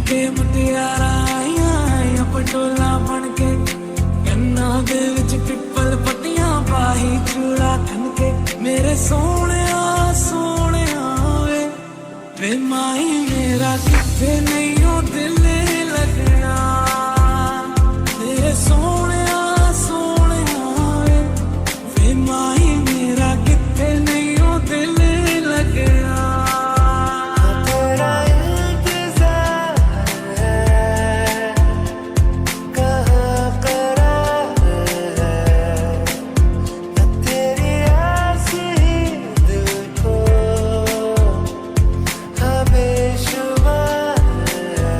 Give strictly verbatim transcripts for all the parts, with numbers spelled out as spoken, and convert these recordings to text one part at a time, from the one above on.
के मुटियारा आइयां आइयां पटोला बन के, कन्ना दे विच पिपल पत्तियां पाही चूड़ा खन के। मेरे सोहणिया सोहणिया वे, वे माही मेरा किथे नहीं ओ दिल लगना। मेरे सोहणिया सोहणिया वे, वे माही मेरा किथे नहीं ओ दिल लगना। तेरा इंतजार है, कहाँ करार है, मैं तेरी आस ही दिल को हमें शुमार है।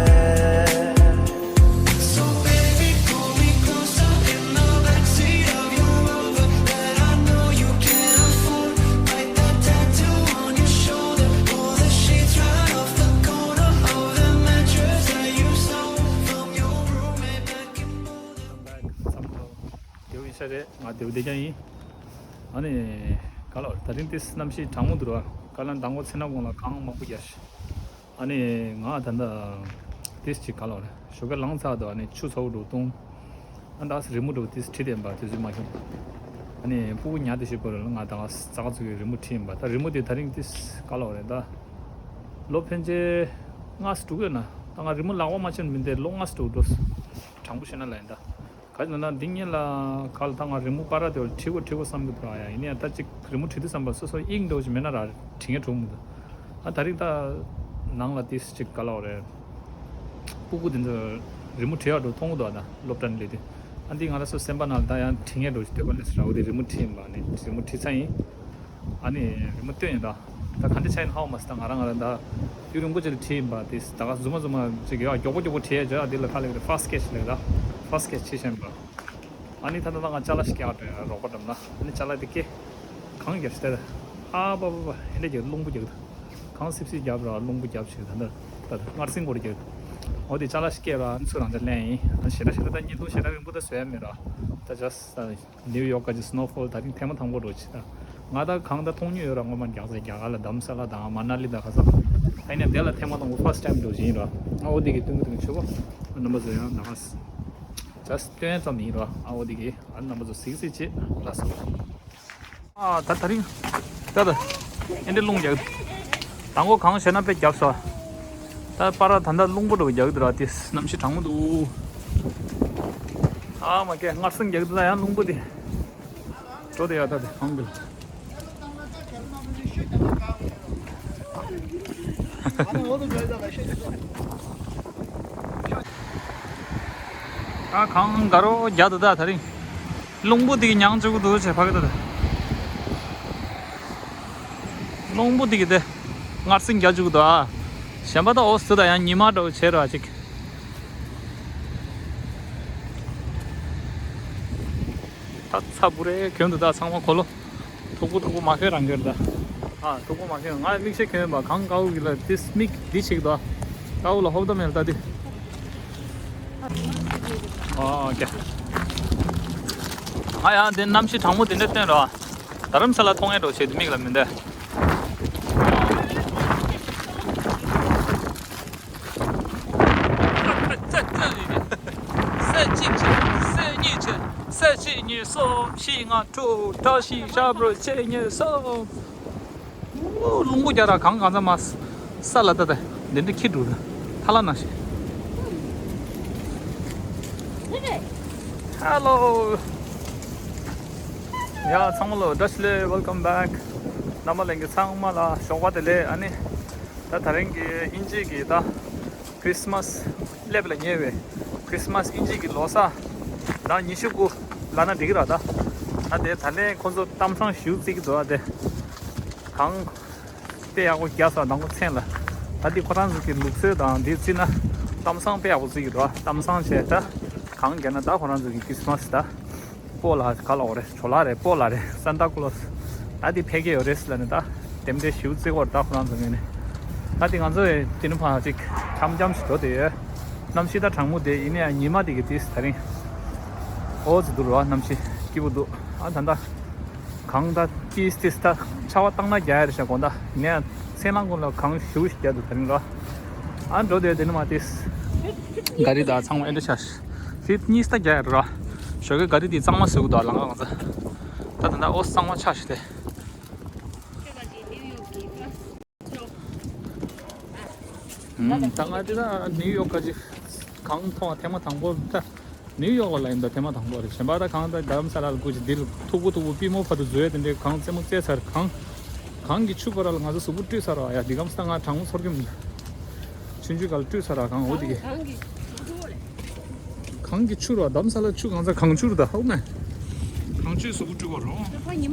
So baby, pull me closer in the backseat of your Rover that I know you can't afford. Bite that tattoo on your shoulder, pull the sheets right off the corner of the mattress that you stole from your roommate back in Boulder. Welcome back. བསམ་བློ་དེའུ་ཡིན་ས་རེད། ང་དེའུ་བདེ་རྒྱང་ཡིན། ཨ་ནི་ག་ལ་བར་ད་རིང་ཏིས་གནམ་གཤིས་གྲང་མོ་འདུག་ར། ག་ལ་མདང་དགོང་ཚེ་ན་གུང་ལ་གངས་མང་པོ་རྒྱག་ཤག་ཨ་ནི་ང་ད་ལྟ་ཏིས་ཅིག་ག་ལ་བར་ཞོགས་ཀས་ལངས་ཚར་འདུག་ཨ་ནི་ཆུ་ཚ་བོ་འགྲོ་བཏུང་། ཨ་ད་རི་མོ་འགྲོ་ཏིས་བྲིས་བསྡད་པ་དེ་ཚོ་མ་ཤོང་། ཨ་ནི་ཕྲུ་གུ་ཉལ་དེ་ཞིག་པོ་ལ་ང་ད་ཙག་ཙིག་གི་རི་མོ་བྲིས་ཡིན་པ། ད་རི་མོ་དེ་ད་རིང་ཏིས་ག་ལ་བར་རེད། ད་ལོ་ཕན་ཆད་ལྔ་ཙམ་འགྲོ་གི་ཡོད་ན། ད་ང་རི་མོ་ལག་པ་མ་ཆེན་མི་འདས་ལོ་ལྔ་ཙམ་འགྲོ་འགྲོ། དྲང་པོ་བཤད་ན་ལ་ཡིན་ད། ག་ཅི་ན་ན་འདི་ངེད་ལ་ག་ལ་ད་ང་རི་མོ་པ་ར་དེ་བ་ཁྲིད་གོ་ཁྲིད་གོ་བསམ་གི་འདུག་ཨ། ཡ་ཡིན་ཡ་ད་ཅིག་རི་མོ་ཁྲིད་དུས་བསམ་པ་སོ་སོ་ཨིང་འདྲ་བོ་ཅིག་མེད་ན་ར་ཁྲིད་ངེས་གྲོགས་མི་འདུག་ཨ་ད་རིང་ད་ནང་ལ་ཏིས་ཅིག་ག་ལ་བ་རེད། སྤུ་གུ་དེ་ཚོ་རི་མོ་ཁྲིད་ཡག་འགྲོ་མཐོང་གི་འདུག་ཨ་ད་སློབ་གྲྭ་ནས་སླེབས་དུས། ཨ་འདི་ང་ར་སོ་སེམས་པ་ནང་ལ་ད་ཡང་ཁྲིད་ངེས་འགྲོ་ཅིག་འདོད་པ་ནས་ར་བ་དེ་རི་མོ་ཁྲིད་ཡིན་པ་ནི་རི་མོ་ཁྲིད་ཚར་ཡིན། ཨ་ནི་རི་མོ་སྟོན་ཡིན་ད། ད་ག་འདྲ་ཆགས་ཡིན་ཧ་གོ་མ་སོང་། ད་ང་རང་ང་རང་ད་དུས་རིང་པོ་ཅིག་ལ་ཁྲིད་ཡིན་པ་དེ་ད་ག་རྫུན་མ་རྫུན་མ་ཅིག་ཡོད་ཨ། མགྱོགས་པོ་མགྱོགས་པོ་ཁྲིད་ཡ་ཅིག་ཨ། དེ་ལ་ག་ལ་གི་ཕ་སི་ཊི་ཀེ་ཆི་ལབ་ད། ཕ་སི་ཊི་ཀེ་ཆི་ཁྲིད་བཞིན་པ། ཨ་ནི་ད་ད་ད་ང་ཅ་ལག་ཞིག་སྐྱེལ་བ་འགྲོ་ཡ་རོགས་པ་འགྲམ་ན། ཨ་ནི་ཅ་ལག་དེ་སྐྱེལ། གངས་རྒྱབ་ཤི་ད། ཨ་པ་པ་པ་ཨེ་འདྲ་རྒྱབ་རླུང་པོ་རྒྱབ་ད། གངས་སིབ་སིབ་རྒྱབ་ར་རླུང་པོ་རྒྱབ་ཤིག་ད་ད་ད་ད་སྔར་སེང་སྐོར་རྒྱབ། འོ་དེ་ཅ་ལག་ཞིག་སྐྱེལ་ར་ཨ་ནི་ཚུར་རང་ཅག་ལེན་ཡིན། ཨ་ཞེ་དྲག་ཞེ་དྲག་ད་བརྙན་ཐུང་ཞེ་དྲག་རིང་པོ་ད་བཟོ་ཡ་མེད་ར། ད་ཇ་སི་ཊི་ནིའུ་ཡོག་ག་ཅིག་སི་ནོ་ཕོལ་ད་རིང་ཐེངས་མ་དང་པོ་འགྲོ་ཅི་ད། ང་ད་གངས་ད་མཐོང་མྱོང་ཡོད་ར། སྔོན་མ་རྒྱག་ས་རྒྱ་གར་ལ་དྷ་རམ་ས་ལ་དང་མ་ན་ལི་དང་ག་ས། ཨ་ཡིན་ན་དེ་ལ་ཐེངས་མ་དང་པོ་ཕར་སི་ཊི་ཊའིམ་འགྲོ་བཞིན་ར། ཨ་འོ་དེ་གི་སྟོན་གི་སྟོན་གི་ཆོག་གོ། རྣམ་པ་ཚོ་ཡང་ནང་ཇ་སི་ཊི་སྟོན་ཙམ་ཡིན་ར། ཨ་འོ་དེ་གི་ཨ་རྣམ་པ་ཚོ་གཟིགས་གཟིགས་བྱེད་ལ་སོ། ཨ་ད་ད་རིང་ད་ད་ཨེ་འདྲ་རླུང་རྒྱག་དང་གོ་གངས་ཞེ་ན་དཔེ་རྒྱབ་སོ། ད་པ་ར་ད་ད་རླུང་པོ་འགྲོ་རྒྱག་འདུག་ར། དེ་གནམ་གཤིས་གྲང་མོ་འདུག་ཨ་མ་ཀེ་སྔར་སེང་རྒྱག་འདུག་ད་ཡང་རླུང་པོ་དེ་འགྲོ་དེ་ཡ་ད་དེ་གང་གི། ཨ་གངས་དགའ་རོགས་རྒྱག་འདུག་ད་ད་རིང་། རླུང་པོ་དེ་གི་མྱང་བཅུག་གི་འདུག་ཅེས་ཕ་གི་ད་ད། རླུང་པོ་དེ་གི་དེ་སྔར་སེང་རྒྱག་བཅུག་གི་འདུག་ཨ། གཞན་པ་ད་འོ་སུ་ད་ཡང་ཉི་མ་འདྲ་བོ་བྱེད་ར་ཅིག་ད་ཚ་བུ་རེ་གྱོན་འདུག་ད་ཚང་མ་འཁོར་ལོ། མཐུག་པོ་མཐུག་པོ་མ་གྱོན་རང་གྱོན་ད། ཨ་མཐུག་པོ་མ་གྱོན། ང་མིག་ཤེལ་གྱོན་པ་གངས་དཀར་པོ་གི་ལ་ཏིས་མིག་འདི་ཞིག་ད། དཀར་པོ་ལ་ཧོབ་ད་མེད་ལ་ད་འདི། ཨ་ཀྱ། ང་ཡང་འདི་གནམ་གཤིས་གྲང་མོ་འདི་འདྲ་བསྟན་ར། རྡ་རམ་ས་ལ་མཐོང་ཡས་འགྲོ་བྱེད་དུ་མིག་ལ་མི་འདའ། ས་གཅིག་ཆེ། ས་གཉིས་ཆེ། ས་གཅིག་གཉིས་གསུམ་བཞི་ལྔ་དྲུག་བརྒྱད་ཞི་ཞབས་བྲོ་ཆེ་གཉིས་གསུམ། ཨོ་རླུང་པོ་རྒྱག་ར་གང་གང་ཚ་མ། ས་ལ་ལྟ་སྟེ། འདི་འདྲ་ཁྱི་འགྲོ་ར། ཐ་ལ་ནང་བཞིན། Hello. ཡ་ཚང་མ་ལོ་བཀྲ་ཤིས་བདེ་ལེགས། Welcome back. རྣམ་པ་ལྷན་རྒྱས་ཚང་མ་ལ་ཞོགས་པ་བདེ་ལེགས། ཨ་ནི། ད་ད་རིང་གི་དབྱིན་ཇི་གི་ད། ཁྲིས་མས་སླེབས་ལ་ཉེ་བའི་ཁྲིས་མས་དབྱིན་ཇི་གི་ལོ་གསར་ཟླ་ཉི་ཤུ་དགུ་ལབ་ན་འགྲིག་གི་ར་ད། ད་དེ་ད་ལན་ཁོ་ཚོ་གཏམ་བཟང་ཞིག་བརྩི་གི་འདུག་ཨ་དེ། གངས་དཔེ་ཡག་པོ་རྒྱག་ས་དང་པོ་མཚན་ལ། ད་འདི་ཁོ་རང་ཚོ་གི་ལུགས་སྲོལ་དང་འདི་བརྩིས་ན་གཏམ་བཟང་དཔེ་ཡག་པོ་བརྩི་གི་འདུག་ཨ་གཏམ་བཟང་བྱས་ད་གངས་རྒྱག་ན་ད་ཁོ་རང་ཚོ་གི་ཁྲིས་མས་ད། སྤོ་ལགས་ག་ལ་འོ་རེད། ཇོ་ལགས་རེད། སྤོ་ལགས་རེད། སན་ཏ་ཀློ་སི། ད་འདི་ཕལ་སྐད་ཡོད་རེད་ཟེར་ལབ་ནས་ད་རྟེན་འབྲེལ་ཞིའུ་རྩེ་སྐོར་ད་ཁོ་རང་ཚོ་ངོས་ནས། ད་འདི་ང་ཚོ་ཡི་དེ་ནི་ཕ་ཅིག་འཆམ་འཆམ་ཞིག་འགྲོ་བསྡད་ཡོད། གནམ་གཤིས་ད་གྲང་མོ་དེ་ཡིན་ནའི་ཉི་མ་དེ་གི་དུས་ད་རིང་། འོ་ཙི་འདུག་ར་གནམ་གཤིས་སྐྱིད་པོ་འདུག་ཨ་ད་ད་གངས་ད་ཏིས་ཏིས་ད་ཆར་པ་བཏང་ན་རྒྱག་ཡ་རེད་ཤག་དགོང་ད་ཡིན་ནའི་མཚན་ལ་དགོང་ལ་གངས་ཞིའུ་ཞིག་རྒྱག་འདུག་ད་རིང་ར། ཨ་འགྲོ་དེ་དེ་ནི་མ་དེས། ག་རི་དང་ཚང་མ་ཨེ་འདྲ་ཆགས་ཤིག་གཉིས་ད་རྒྱ་ཡར་ར། ཞོགས་ཀའི་ག་རི་དེ་གཙང་མ་བཟོས་འདུག་ལ་ང་ང་ཚ། ད་ད་ད་ཨོ་གཙང་མ་ཆགས་ཤིག་དེ། ད་ང་དེ་ད་ནིའུ་ཡོག་ག་ཅིག་གང་མཐོང་བ་ཐེངས་མ་དང་པོ་ད། ནིའུ་ཡོག་ལ་ལ་ཡིན་ད་ཐེངས་མ་དང་པོ་རེད། གཞན་པ་ད་གང་ད་རྡ་རམ་ས་ལ་ལ་སྐུ་ཅིག་འདིར་མཐུག་པོ་མཐུག་པོ་པུས་མོ་བར་དུ་འཛུལ་ཡ་དེ་འདྲའི་གང་རྩེད་མོ་རྩེ་ཚར་གང་། གང་གི་ཆུ་བོ་ར་ལ་ང་ཚོ་གཟུགས་པོ་བཀྲུས་ཚར་བ་ཡ། འདི་གམ་སྟངས་ང་གྲང་མོ་ཚོར་གྱི་མི་འདུག་ཆུང་ཆུང་ག་ལ་བཀྲུས་ཚར་བ་གང་འོ་དེ་གི། གང་གི་ཆུ་ར་རྡ་རམ་ས་ལ་ཆུ་གང་ཚ་གང་ཆུ་ར་ད་ཧོ་མེ། གང་ཆུའི་གཟུགས་པོ་བཀྲུས་པ་རོ།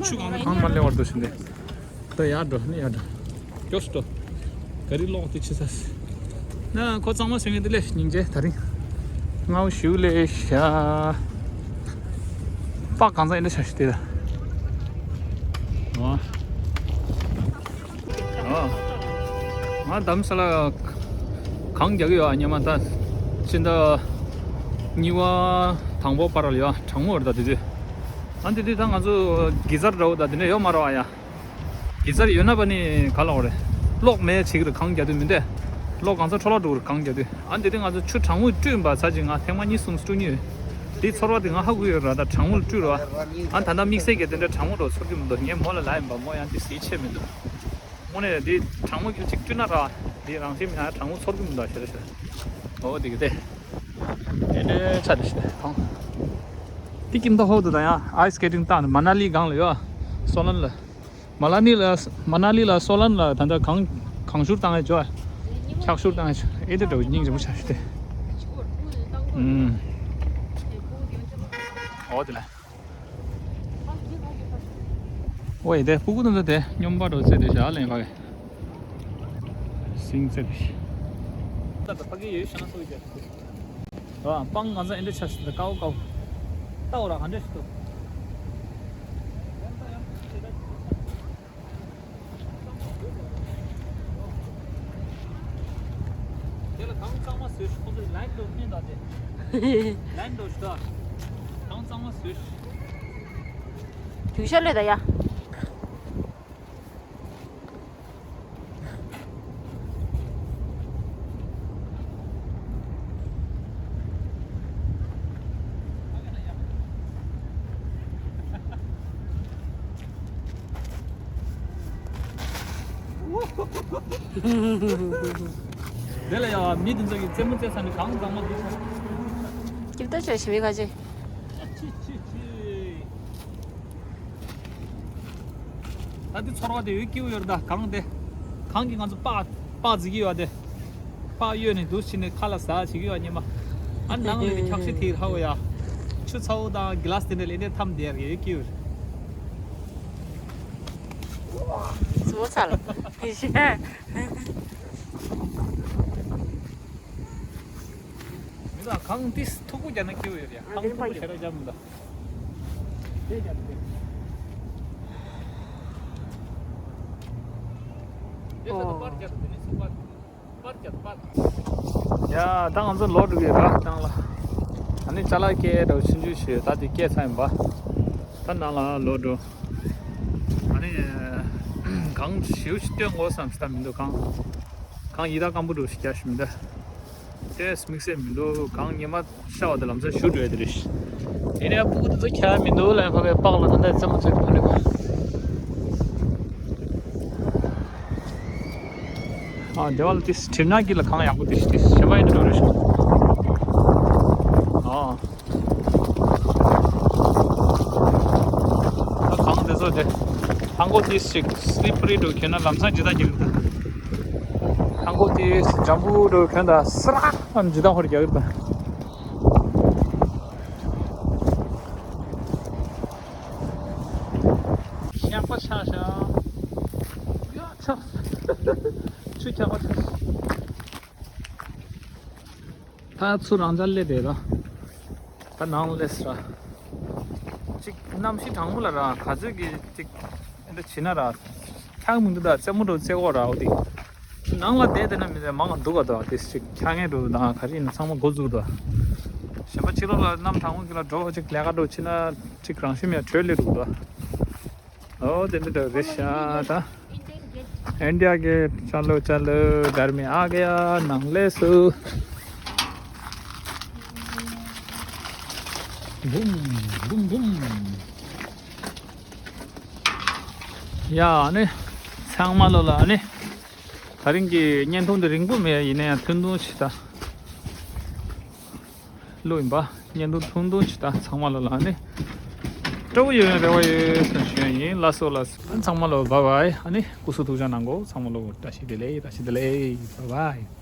ཆུ་གང་ཚ་གང་མ་ལེ་བར་དུ་ཞིག་འདི། ད་ཡར་འགྲོ་ནི་ཡར་འགྲོ། མགྱོགས་སུ་འགྲོ། ག་རི་ལོག་དེ་ཆི་ས། ན་ཁོ་གཙང་མ་སོན་ངེས་དེ་ལས་སྙིང་རྗེ་ད་རིང་། ངའོ་ཞིའུ་ལས་ཤ། པགས་གང་ཚ་ཡིན་ན་ཤ་ཤི་དེ་ལ། ཨ། ཨ། ང་རྡ་རམ་ས་ལ་གངས་རྒྱག་གི་ཡོད་ཨ་ཉི་མ་ད། ཕྱི་ཟླ་གཉིས་པ་དང་པོ་བར་ལ་ཡོད་གྲང་མོ་རེད་ད་དེ་དུས། ཨ་དེ་དུས་ད་ང་ཚོ་གི་ཛར་འདྲ་བོ་ད་དེ་འདྲ་ཡོད་མ་རེད་ཨ་ཡ། གེ་སར་ཡོད་ན་པ་ནི་ག་ལ་འོ་རེད། གློག་མེད་བྱེད་ཀྱི་རེད་གངས་རྒྱག་དུས་མི་འདས། གློག་གང་ཚ་འཕྲོ་བརླག་འགྲོ་གི་རེད་གངས་རྒྱག་དུས། ཨ་འདི་དེ་ང་ཚོ་ཆུ་གྲང་མོས་བཀྲུས་པ་ཚ་ཅིག་ང་ཐེངས་མ་གཉིས་གསུམ་བཀྲུས་མྱོང་། དེའི་ཚོར་བ་དེ་ང་ཧ་གོ་ཡོད་ར་ད་གྲང་མོ་ལ་བཀྲུས་ར། ཨ་ད་ལྟ་དམིགས་བསལ་གྱི་དེ་འདྲ་གྲང་མོ་འགྲོ་ཚོར་གྱི་མི་འདུག་ངས་མོ་ལ་ལབ་ཡིན་པ་མོ་ཡང་དེ་ཟིག་ཆེ་མི་འདུག་དངོས་གནས་དེ་གྲང་མོ་གྱི་ཅིག་བཀྲུས་ན་ར། དེ་རང་བཞིན་མི་ཡང་གྲང་མོ་ཚོར་གྱི་མི་འདུག་ཞེ་རེ་ཞེ་རེ། འོ་དེ་གི་དེ། དེ་འདྲའི་ཆ་དེ་ཞེ་རེ་ཐང་། དེ་ཀིམ་ད་ཧོ་དུ་ད་ཡང་ཨའི་སི་སྐེ་ཊིང་བཏང་ནས་མ་ན་ལི་སྒང་ལ་ཡོད། སོ་ལན་ལ། མ་ན་ལི་ལ་མ་ན་ལི་ལ་སོ་ལན་ལ་ད་ལྟ་གངས་གངས་ཤུར་བཏང་ཡ་ཅོ། འཁྱག་ཤུར་བཏང་ཡ་ཅོ་ཨེ་འདྲ་འདྲ་བོ་སྙིང་རྗེ་མོ་ཆགས་ཤི་སྟེ། ཨུམ། འོ་དེ་ལ། འོ་ཡེ་དེ་སྤུ་གུ་དང་དེ་སྨྱོན་པ་འགྲོ་ཚེ་དེ་བྱ་ལེན་ཁ་གི། སིང་ཚེ་དེ། ད་ད་ཕ་གི་ཡོད་ཤ་ན་སོ་ཡི་ར་སྤང་ང་ཚ་ཨེ་འདྲ་ཆགས་ཤི་སྟེ་ཀའོ་ཀའོ། ལྟ་འོ་ར་ག་འདྲ་ཞིག་འདུག་དེ་ལ་གངས་གཙང་མ་བཟོས་ཤིག་ཁོ་ཚོས་ལན་འགྲོ་སྨིན་དང་དེ། ལན་འགྲོ་ཤིག་ད། གངས་གཙང་མ་བཟོས་ཤིག་དུས་ཤར་ལས་ད་ཡ། དེ་ལ་ཡང་མི་དེ་ཚོ་གི་རྩེད་མོ་རྩེ་ས་ནི་གང་གཙང་མ་འདུག་སྐྱིབས་ད་ཆོས་ཞི་མི་ཁ་ཆེ། ཨ་ཆི་ཆི་ཆི། ད་འདི་ཚོར་བ་དེ་ཡོད་སྐྱིད་པོ་ཡོད་རེད་ད་གང་དེ། གང་གི་ང་ཚོ་པགས་པགས་འཛིག་གི་ཡོད་དེ། པགས་གཡོས་ནས་འདུག་ཕྱིན་ནས་ཁ་ལ་ཟ་བྱེད་ཀྱི་ཡོད་ཉི་མ། ཨ་ནང་ལ་གི་འཁྱག་ཤི་དེ་ཧ་གོ་ཡ། ཆུ་ཚ་བོ་དང་གི་ལ་སི་དེ་འདྲ་ལས་འདྲ་ཐམ་དེ་ཡ་ཡོད་སྐྱིད་པོ་རེད། བཟོ་ཚར། མི་ལ་གང་ཏིས་ཐུག་པོ་རྒྱབ་ན་སྐྱིད་པོ་ཡོད་རེད། གང་ཐུག་པོ་ཞེ་དྲག་རྒྱབ་མི་འདུག་དེ་རྒྱབ་དེ། དེ་ལ་ད་པར་རྒྱབ་དེ་ནི་སུ་པར། པར་རྒྱབ་པར། ཡ་ད་ང་ཚོ་ལོག་འགྲོ་གི་ར་ནང་ལ། ཨ་ནི་ཅ་ལག་སྐྱེལ་འགྲོ་ཆུང་ཆུང་ཞིག་ད་དེ་སྐྱེལ་ཚར་ཡིན་པ། ད་ནང་ལ་ལོག་འགྲོ། ཨ་ནི། གང་ཞིའུ་ཞིག་སྟོན་དགོས་བསམ་ཞིག་ད་མི་འདུག་གང་། གང་ཡི་དྭགས་སྐམ་པོ་འགྲོ་ཞིག་རྒྱག་ཞིག་མི་འདུག་དེ་དམིགས་བསལ་མི་འདུག་གང་ཉི་མ་ཤར་བ་དེ་ལམ་སང་ཞུ་འགྲོ་ཡ་དེ་རེད། དེ་ནས་སྤུ་གུ་དེ་ཚོ་ཁྱད་མི་འདུག་ལ་ཕ་གའི་པགས་ལ་ད་ལྟ་རྩེད་མོ་རྩེ་དུས་ཕ་ནས། ཨ་དེ་བ་ལ་དེ་གྲིབ་ནག་གི་ལ་གང་ཡག་པོ་དེ་ཞིག་དེ་གཞན་པ་ཡིན་འགྲོ་རེད་ཤག་ཨ། ད་གང་དེ་ཚོ་དེ། ཧང་གོ་དེ་ཞིག་སི་ལི་པ་རི་འགྲོ་གྱོན་ན་ལམ་སང་ཇི་ལྟར་རྒྱག་གི་འདུག་ཧང་གོ་དེ་འཇམ་པོ་འགྲོ་གྱོན་ད་སི་རག་ཨ་ཇི་ལྟར་ཧོར་རྒྱག་གི་འདུག་ཁྱག་པ་ཆགས་ཤག་ཡ་ཆགས། ཆུ་ཁྱག་པ་ཆགས། ད་ཚུར་རང་འཇགས་སླེབས་བསྡད་ར། ད་ནང་སླེབས་ར། ཅིག་གནམ་གཤིས་གྲང་མོ་ལ་ར་ག་ཚོད་ཀྱི་ཅིག་འདི་བྱེད་ན་ར། ཁྱག་མི་འདུག་ད་རྩེད་མོ་འགྲོ་རྩེ་གོ་ར་འོ་དེ། ནང་ལ་བསྡད་བསྡད་ན་མི་ཚེ་མང་བ་འདུག་ག་ད་དེ་ཅིག་ཁྱག་ངན་འགྲོ་དང་ག་རེ་ཡིན་ན་ཚང་མ་འགོ་འཛུགས་ད། གཞན་པ་ཕྱི་ལོགས་ལ་གནམ་གྲང་མོ་གི་ལ་འགྲོ་བ་ཅིག་ལས་ཀ་འགྲོ་ཕྱིན་ན་ཅིག་རང་ཤུགས་མེད་བྲོས་སླེབས་འདུག་ད། ཨོ་དེ་འདྲ་འདྲ་རེད་ཤག་ད། India gate, चलो चलो, घर में आ गया, नाम ले सु। बुम बुम बुम। ཡ་ཨ་ནི་ཚང་མ་ལོ་ལ་ཨ་ནི་ད་རིང་གི་བརྙན་ཐུང་འདི་རིང་པོ་མེད། ཡིན་ན་ཡང་ཐུང་ཐུང་ཞིག་ད་ལོ་ཡིན་པ། བརྙན་ཐུང་ཐུང་ཐུང་ཞིག་ད་ཚང་མ་ལོ་ལ་ཨ་ནི་སྤྲོ་བོ་ཡོད་ཡོད་རེ་བ་ཡོད་ཟེར་ཞུ་ཡ་ཡིན། ལགས་སོ་ལགས་སོ། ཚང་མ་ལོ་བྷའི་བྷའི། ཨ་ནི་སྐུ་གཟུགས་ཐུགས་ཅག་གནང་གོ། ཚང་མ་ལོ་བཀྲ་ཤིས་བདེ་ལེགས། བཀྲ་ཤིས་བདེ་ལེགས། བྷའི་བྷའི།